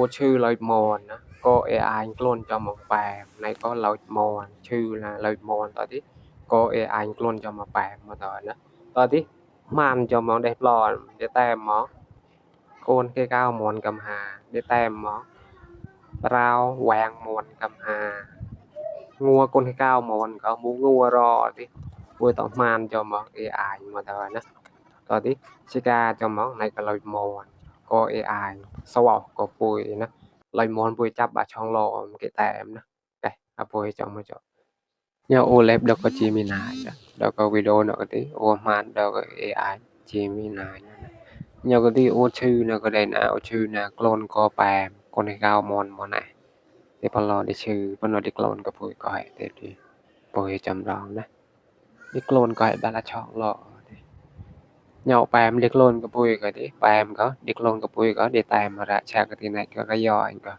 ô chư lời mòn á có AI clone cho một bài này có lời mòn chư là lời mòn tao tí có AI clone cho một bài mà tao đó tao tí man cho món đẹp lò để tem mó con cái cao mòn cầm hà để tem mó rau vàng mòn cầm hà ngua con cái cao mòn có muốn ngua rò tí vui tao man cho món AI mà tao đó tao tí Chica cho món này có lời mòn có AI สวอกก็ปุยนะลอยมอนปุยจับบาช่องรอมcái temนะcái aปุยcho mà cho nhờ OLED đâu có Gemini đâu có video đâu có tí Oman đâu có AI Gemini nhờ cái tí ô chư nó có đây nào chư là clone có bàm con này cao mòn mòn này để bao lo để chư bao lo để clone cóปุยcó hệ thế thìปุยchấm rongนะđể clone có hệ ba làช่องรอnhậu bàm để clone cóปุยcó tí bàm có để clone cóปุยcó để tem mà ra cha cái tí này có cái giỏi có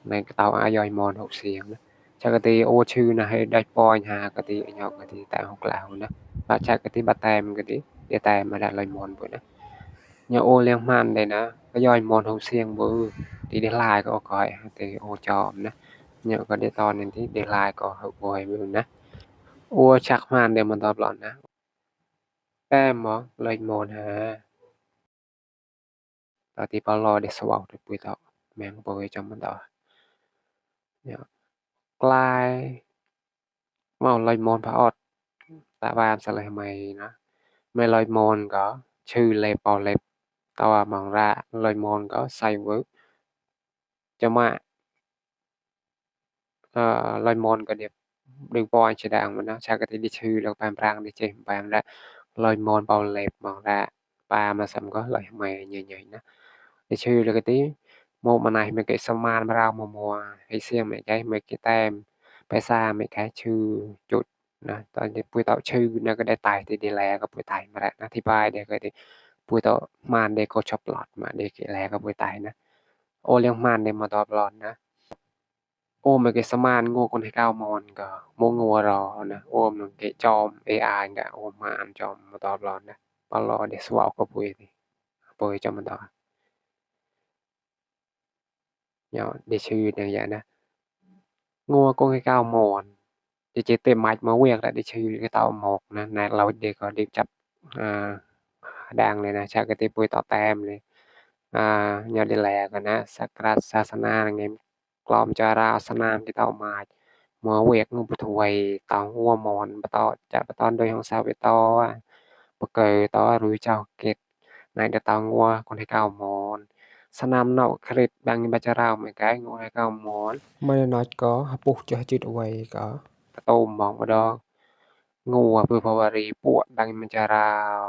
này cái tàu ai mòn học xiềng đó cha cái tí ô chư là hay đại point hà cái tí nhỏ cái tí tại học lão đó và cha cái tí bắt tem cái tí để tem mà lại mòn bữa đó nhỏ ô liên man đây nè cái giỏi mòn học xiềng bữa thì để lại có coi thì ô chòm đó nhỏ cái để to nên tí để lại có học bồi bữa đó ô chắc man để mình tập lọn đó tem mà lại mòn hà tao tí bao lo để swap được bữa đó mang bồi cho mình đó nhỏ กลายเว้าลอยมอนพระออดตะวานสะเลยไหมนะไม่ลอยมอนก็ชื่อเลปอเล็บตะว่ามองระลอยมอนก็ใส่เวิร์กจะมาlôi môn có điệp đường point chỉ đàng mà nó cha cái đi chư được bàn rang đi chơi bàn ra lôi môn bao lẹp mong ra ba mà sắm có lôi mày nhảy nhảy nó đi chư được cái tí một mà này mấy cái sâm man mà rau mùa hay xiêm mấy cái temไปซ่าmấy cái chư จุดนะตอนนี้ปุ้ยเต่าชื่อนะก็ได้ตายที่ดีแลก็ปุ้ยตายมาแล้วอธิบายเดี๋ยวก็ได้ปุ้ยเต่ามานเด็กก็ชอบหลอดมาเด็กแลก็ปุ้ยตายนะโอเลี้ยงมานเด็กมาตอบหลอดนะ ôm mấy cái Saman ngô con hay cao mòn cả mô ngô rò nè ôm một cái chom AI cả ôm man chom mà to lon nè bao lo để swap có bùi thì bùi cho mình đó nhỏ để chư này vậy nè ngô con hay cao mòn để chỉ tìm mạch mà việc lại để chư cái tao một nè nèเราđể có điểm chập đang này nè chắc cái bùi tao tem này nhỏ để lẹกันนะสักการศาสนาไงกลอมจาราสนามที่เต้ามาหมอเวกงูปถวยตองหัวมอนบะตอจะบะตอนโดยของสาวไปตอบ่เกยตอรู้เจ้าเกตในเดตองงัวคนให้เก้ามอนสนามนอกคริตบางบะจาราวไม่ไกลงูให้เก้ามอนไม่น้อยก็ปุกจะจิตเอาไว้ก็กระตูมมองบ่ดอกงูปือภาวรีปวดบางมันจาราว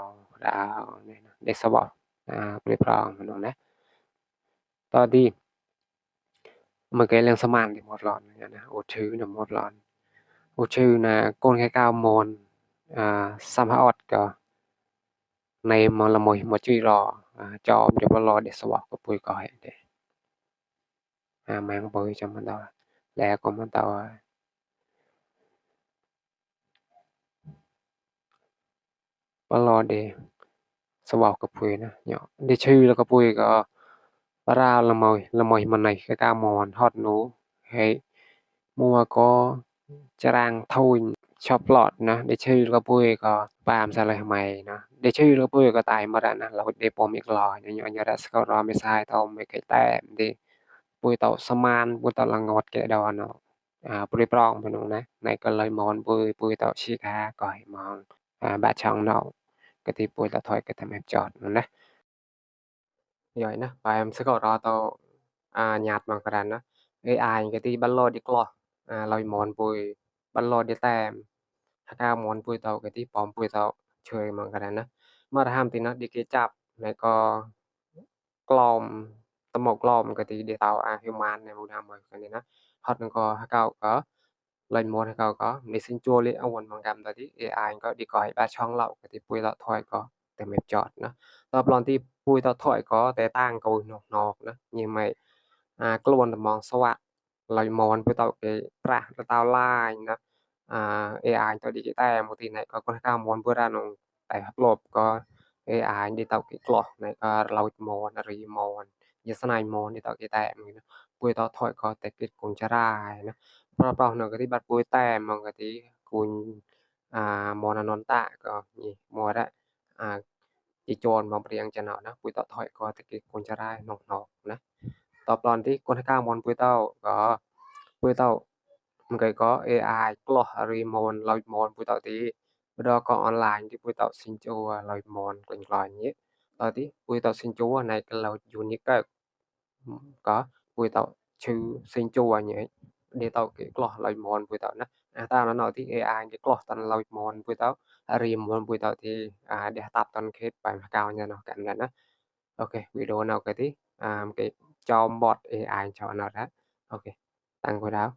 ดาวนี่นะได้สบปริพรองมันนะ ตอนที่มันก็เรื่องสมานที่หมดร้อนนะโอชื่อน่ะหมดร้อนโอชื่อน่ะก้นแค่ก้าวมอนสัมภาอดก็ในมอละมอยบ่ชื่อรอจอมเดี๋ยวบ่รอเดสวอกก็ปุยก็ให้เดmang bơi cho mình đó lẹ của mình taoบ่รอเดสวอกก็ปุยนะเนาะได้ชื่อแล้วก็ปุยก็ปราวละมอยมันไหนแค่ก้าวมอนฮอดหนูให้มัวก็จรางthôi chop lọtนะได้ชื่อแล้วก็ปุ้ยก็ปามซะเลยไหมนะได้ชื่อแล้วปุ้ยก็ตายหมดนะเราได้ปมอีกลอnhỏ nhỏ đã scout raไม่sai tao mấy cái tem điปุ้ยtao samanปุ้ยtao là ngọt cái đó nóปุ้ยปรองไปนู่นนะnàyก็เลยมอนปุ้ยtao chi kha coi mong ba chong nó cái thìปุ้ยtao thôi cái thằng em chọtนู่นนะrồiนะไปem scout ra tao nhạt bằng cái đó AI cái thì ban lo đi clo lời mònปุ้ยban lo đi tem ถ้าก้าวมอนปุ้ยเตาก็ที่ปอมปุ้ยเตาเชยมันก็ได้นะมาทำที่นะดีเกจับแล้วก็กลอมตะหมอกกลอมก็ที่เดเตาhuman ในบูนามกันนี่นะฮอดมันก็ถ้าก้าวก็เลยมอนถ้าก้าวก็ในสินจัวเลยเอาวนบางกรรมตอนที่ AI ก็ดีก่อยบาช่องเราก็ที่ปุ้ยเตาถอยก็แต่ไม่จอดนะตอบลอนที่ปุ้ยเตาถอยก็แต่ต่างกูนอกๆนะยังไม่กลวนมองสวัสดิ์เลยมอนปุ้ยเตาcáiประเตาลายนะ AI tao đi cái tay một tí này có con cao món bữa ra nó tại hấp lộp có AI đi tao cái clock này có lâu món ri món ya sanai mon ni tao cái tem gitu. Pui tao thoi ko te kit kun charai na. Pra no cái bat pui tem mong cái kun mon anon ta ko ni mo da chỉ chôn mong priang cha nào na pui tao thoi ko te kit kun charai nok nok na. ตอบตอนที่คนข้างมอนปุ้ยเต้าก็ปุ้ยเต้ามันก็có AI กลอรีมอนลอยมอนปุ้ยเต้าtíบđó có online thìปุ้ยเต้าxin chua lอยมอนกลอยnhé đó tíปุ้ยเต้าxin chua này cái lầu unique cóปุ้ยเต้าชื่อ xin chua nhé để tao cái กลอลอยมอนปุ้ยเต้านะตามนั้นเอาที่ AI cái กลอตอนลอยมอนปุ้ยเต้ารีมอนปุ้ยเต้าที่đểตัดตอนเคสไปมาเก่าเนี่ยเนาะกันนะโอเควิดีโอnào cái tí cái cho bot AI cho nó đó. OK, tăng vào đó.